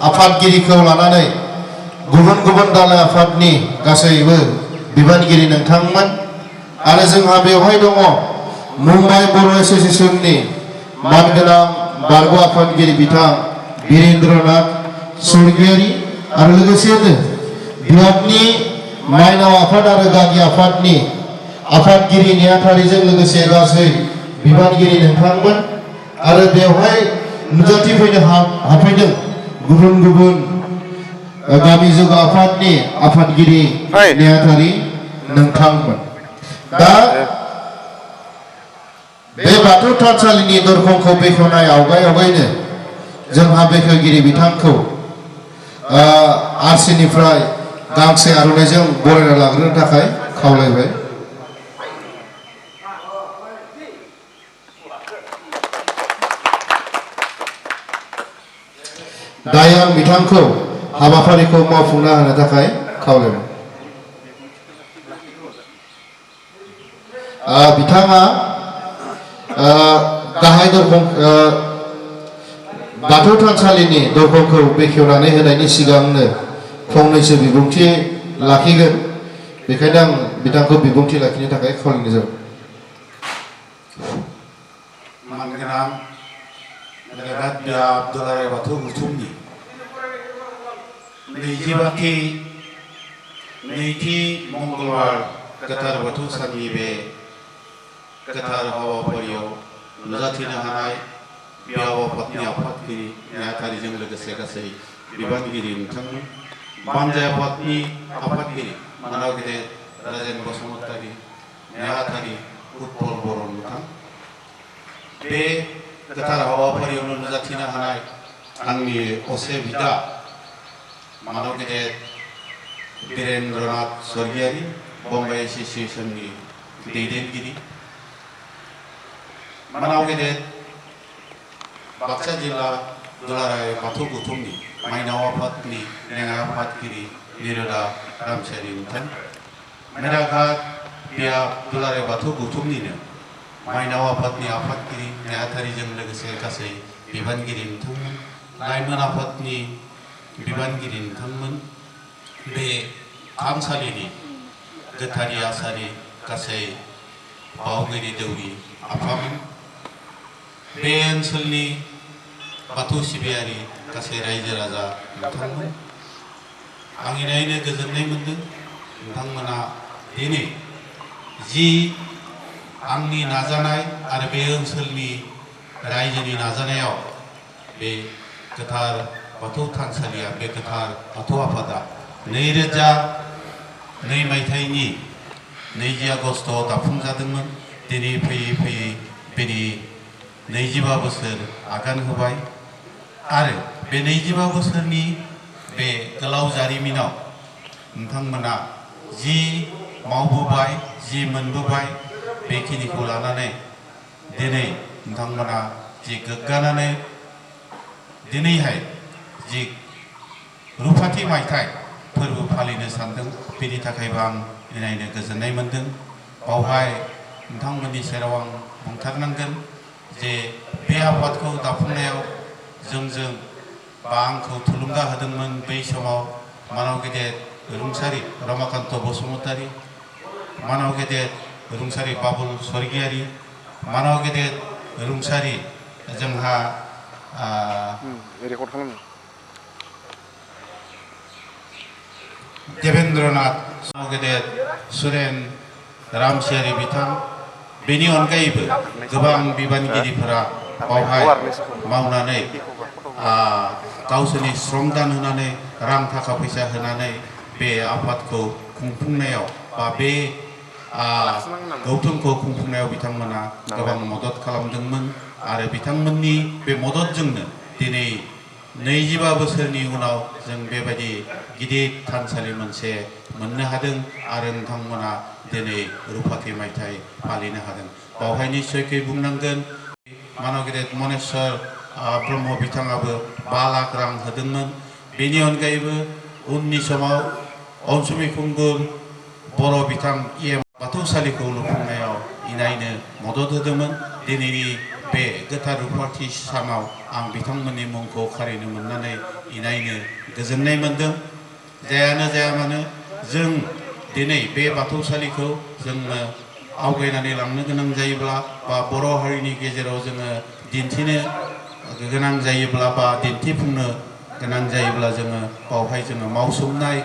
आफादगिरिखौ लानानै गुबुन गुबुन दालाइ आफादनि गासैबो बिबानगिरि नोंथांमोन आरो जोंहा बेवहाय दङ मुम्बाइ बर' एस'सिएशननि मानगोनां बारग' आफादगिरि बिथां वीरेन्द्रनाथ स्वर्गियारि आरो लोगोसेनो बिभागनि माइनाव आफाद आरो गागि आफादनि आफादगिरि नेहाथारिजों लोगोसे गासै बिबानगिरि नोंथांमोन आरो बेवहाय नुजाथिफैनो हाफैदों गुबुन गुबुन गामि जौगा आफादनि आफादगिरि नेहाथारि नोंथांमोन। दा बे बाथौ थानसालिनि दरखंखौ बेखेवनाय आवगायनो जोंहा बेखेवगिरि बिथांखौ आरसिनिफ्राय गांसे आर'नाइजों बरायना लाग्रोनो थाखाय खावलायबाय। दायो आं बिथांखौ हाबाफारिखौ मावफुंना होनो थाखाय खावलायबाय। बिथाङा गाहाय दरखं बाथौ थानसालिनि दरखंखौ बेखेवनानै होनायनि सिगांनो फंनैसो बिबुंथि लाखिगोन। बेखायनो आं बिथांखौ बिबुंथि लाखिनो थाखाय खावलायनाय जाबाय। मानगोनां नोगोरारि बियाब दुलाराय बाथौ गौथुमनि नैथि मंगलबार गोथार बाथौ साननि बे गोथार हाबाफारियाव नुजाथिनो हानाय बियाब आफादनि आफादगिरि नेहाथारिजों लोगोसे गासै बिबानगिरि नोंथांमोन, बानजाय आफादनि आफादगिरि मानाव गेदेर राजेन बसुमतारी नेहाथारि उत्पल बर' नोंथां, बे गोथार हाबाफारियावनो नुजाथिनो हानाय आंनि असे बिदा मानाव गेदेर वीरेन्द्रनाथ स्वर्गियारि बम्बाइ एस'सिएशननि दैदेनगिरि, मानाव गेदेर बाक्सा जिल्ला दुलाराय बाथौ गौथुमनि माइनाव आफादनि लेङाइ आफादगिरि निरोदा रामसियारि नोंथां, मेराघाट बियाब दुलाराय बाथौ गौथुमनिनो माइनाव आफादनि आफादगिरि नेहाथारिजों लोगोसे गासै बिबानगिरि नोंथांमोन, लाइमोन आफादनि बिबानगिरि नोंथांमोन, बे थानसालिनि गोथारि आसारि गासै बावगिरि दौरि आफामोन, बे ओनसोलनि बाथौ सिबियारि गासै रायजो राजा नोंथांमोन, आं इनायनो गोजोननाय मोनदों नोंथांमोना दिनै जि आंनि नाजानाय आरो बे ओनसोलनि रायजोनि नाजानायाव बे गोथार बाथौ थानसालिया, बे गोथार बाथौ आफादा 2002 मायथाइनि 20 आगस्टआव दाफुंजादोंमोन। दिनै फैयै फैयै बेनि 25 बोसोर आगान होबाय आरो बे 25 बोसोरनि बे गोलाव जारिमिनाव नोंथांमोना जि मावबोबाय, जि मोनबोबाय, बेखिनिखौ लानानै दिनै नोंथांमोना जि गोग्गानानै दिनैहाय जि रुफाथि मायथाइ फोरबो फालिनो सानदों, बेनि थाखायबो आं नायनो गोजोननाय मोनदों। बावहाय नोंथांमोननि सेराव आं बुंथारनांगोन जे बे आफादखौ दाफुंनायाव जोंजों बा आंखौ थुलुंगा होदोंमोन बै समाव मानाव गेदेर रुंसारि रमाकान्त बसुमतारी, मानाव गेदेर रुंसारि बाबुल स्वर्गियारि, मानाव गेदेर रुंसारि जोंहा देवेन्द्रनाथ, गेदेर सुरेन रामसियारि बिथां, बेनि अनगायैबो गोबां बिबानगिरिफोरा बावहाय मावनानै गावसोरनि श्रमदान होनानै रां थाखा फैसा होनानै बे आफादखौ खुंफुंनायाव बा बे गौथुमखौ खुंफुंनायाव बिथांमोना गोबां मदद खालामदोंमोन आरो बिथांमोननि बे मददजोंनो दिनै 25 बोसोरनि उनाव जों बेबायदि गिदिर थानसालि मोनसे मोननो हादों आरो नोंथांमोना दिनै रुफाथि मायथाइ फालिनो हादों। बावहाय निस्सयकै बुंनांगोन मानाव गेदेर मनेस्वर ब्रह्म बिथाङाबो 5 लाख रां होदोंमोन। बेनि अनगायैबो उननि समाव अनसुमै खुंगुर बर' बिथां बाथौसालिखौ लुफुंनायाव इनायनो मदद होदोंमोन। दिनैनि बे गोथार रुफाथि सानाव आं बिथांमोननि मुंखौ खारिनो मोननानै इनायनो गोजोननाय मोन्दों। जायानो जाया मानो जों दिनै बे बाथौसालिखौ जोङो आवगायनानै लांनो गोनां जायोब्ला बा बर' हारिनि गेजेराव जोङो दिन्थिनो गोनां जायोब्ला बा दिन्थिफुंनो गोनां जायोब्ला जोङो बावहाय जोङो मावसोमनाय